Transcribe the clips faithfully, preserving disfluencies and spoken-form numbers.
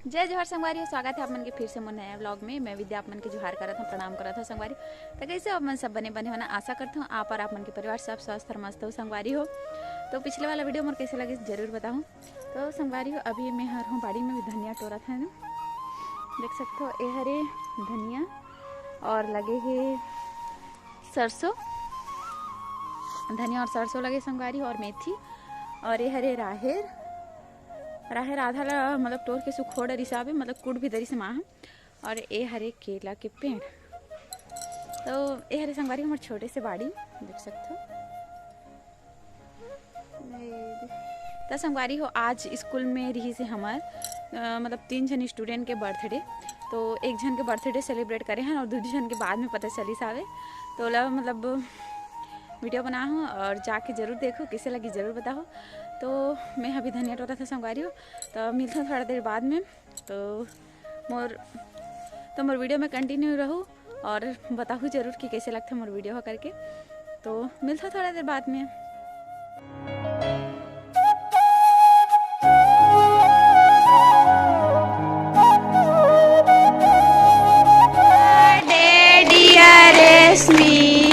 जय जोहार संगवारी हो, स्वागत है आप मन के फिर से मोर नया vlog में। मैं विद्या आप मन के जोहार करत हूँ, प्रणाम करत हूँ संगवारी। तो कैसे हो आप मन? सब बने बने होना आशा करत हूँ। आप और आप मन के परिवार सब स्वस्थ और मस्त हो संगवारी हो। तो पिछले वाला video मोर कैसे लगे जरूर बताहूँ। तो संगवारी हो, अभी मैं हर हूँ बाड़ी में भी धनिया टोरत है ना, देख सकते हो ये हरे धनिया और लगे है सरसों, धनिया और सरसों लगे संगवारी हो, और मेथी, और ये हरे राहेर। राहेर आधा ला मतलब टोर के सुखोड़ रिसाबे, मतलब कूट भी दरी से माँ हम। और ये हरे केला के पेड़। तो ये हरे संगवारी हमर छोटे से बाड़ी, देख सकते हो। त संगवारी हो, आज स्कूल में रही से हमर अ, मतलब तीन झन student के birthday। तो एक झन के birthday celebrate करे हन और दूसरी झन के बाद में पता चलिस हावे। तो ओला मतलब video बना हूँ और जाके जरूर देखो, कैसे लगी जरूर बताओ। तो मैं अभी धनिया टोरत हूँ संगवारी हो, तो मिलता हूँ थोड़ा देर बाद में। तो मोर तो मोर video में continue रहू और बताहू जरूर कि कैसे लगथे मोर video ह करके। तो मिलता थोड़ा देर बाद में। Birthday dear Rashmi,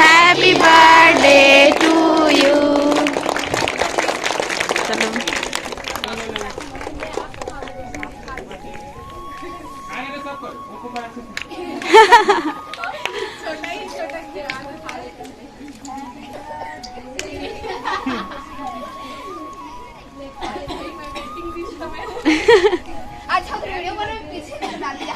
happy birthday to you। चलो। अच्छा, तो video बना, पीछे कर डाल दिया।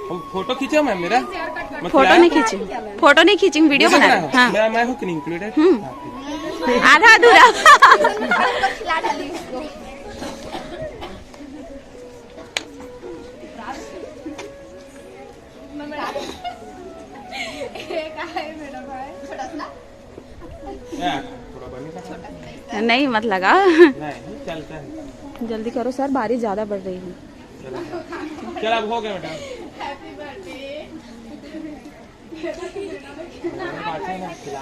हम फोटो खींचे मैम मेरा? मैं फोटो खिलाया नहीं तो? खींची, फोटो नहीं खींची, video वीडियो बना बना रहे। हाँ। मैं, मैं हूँ कि नहीं included? हम्म। हाँ, ठीक। आधा अधूरा। खिला डाली उसको। एक आहे मेरा भाई। छोटा सा। या, थोड़ा बनी सा। नहीं, मत लगा। नहीं, चलता है। जल्दी करो सर, बारिश ज़्यादा बढ़ रही है। चलो। चल, अब हो गया बेटा। Happy birthday। बातें ना खिला।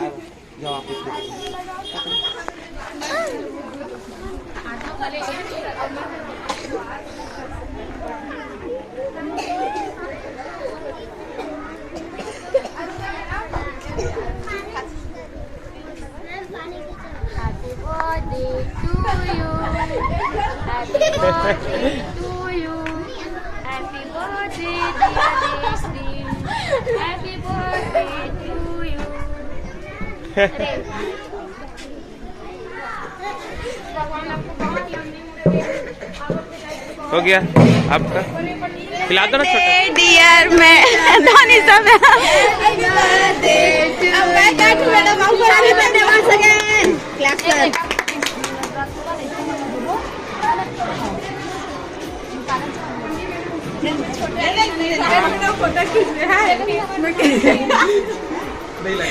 Happy birthday to you. Happy birthday to you. Happy birthday, dear Destiny. Happy birthday to you. हो गया आपका? खिला दो ना छोटा। Dear, मैं धोनी सब। अब मैं बैठूं मैडम, आपको अभी धन्यवाद again। Clap sir। फोटो खींच रहे हैं। नहीं लगा।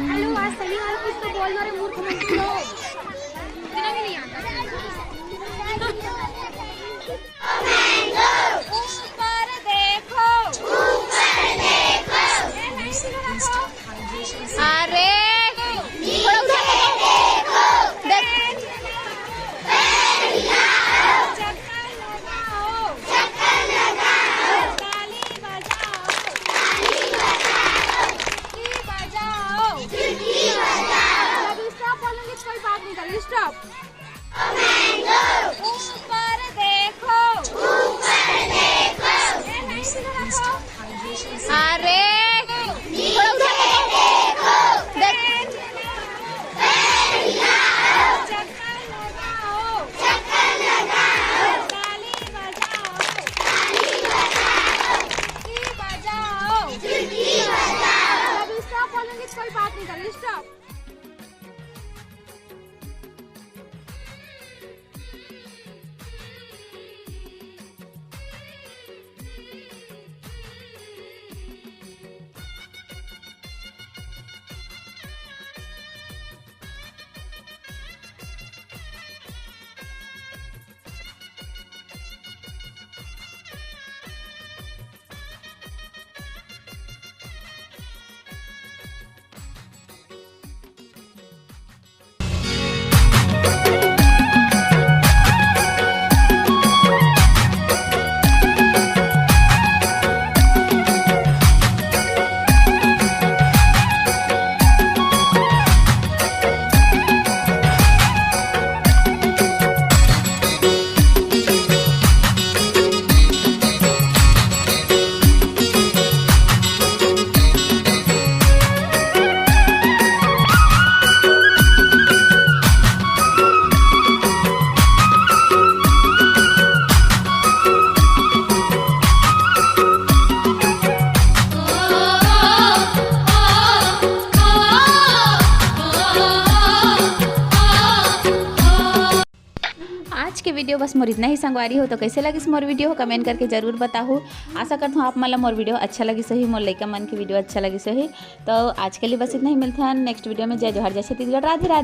हेलो, आज शनिवार, कुछ तो बोल दो रे मूर्ख बच्चों। इतना भी नहीं आता। ऊपर देखो। ऊपर देखो। ये नहीं सुना था। अरे, थोड़ा उधर देखो। देख। चक्कर लगाओ। चक्कर लगाओ। ताली बजाओ। ताली बजाओ। चुटकी बजाओ। चुटकी बजाओ। अभी stop बोलूंगी तो कोई बात नहीं करेगी। Stop। ऊपर देखो। ऊपर देखो। ए, नहीं सुना था। अरे, थोड़ा उधर देखो। देख। चक्कर लगाओ। चक्कर लगाओ। ताली बजाओ। ताली बजाओ। चुटकी बजाओ। चुटकी बजाओ। अभी stop बोलूंगी तो कोई बात नहीं करेगी। Stop। के video बस मोर इतना ही संगवारी हो। तो कैसे लगिस मोर video हो, comment करके जरूर बताहू। आशा करत हूँ आप मन ला मोर video अच्छा लगिस होही, मोर लइका मन के video अच्छा लगिस होही। तो आज के लिए बस इतना ही, मिलथन next video में। जय जोहार, जय छत्तीसगढ़, राधे राधे।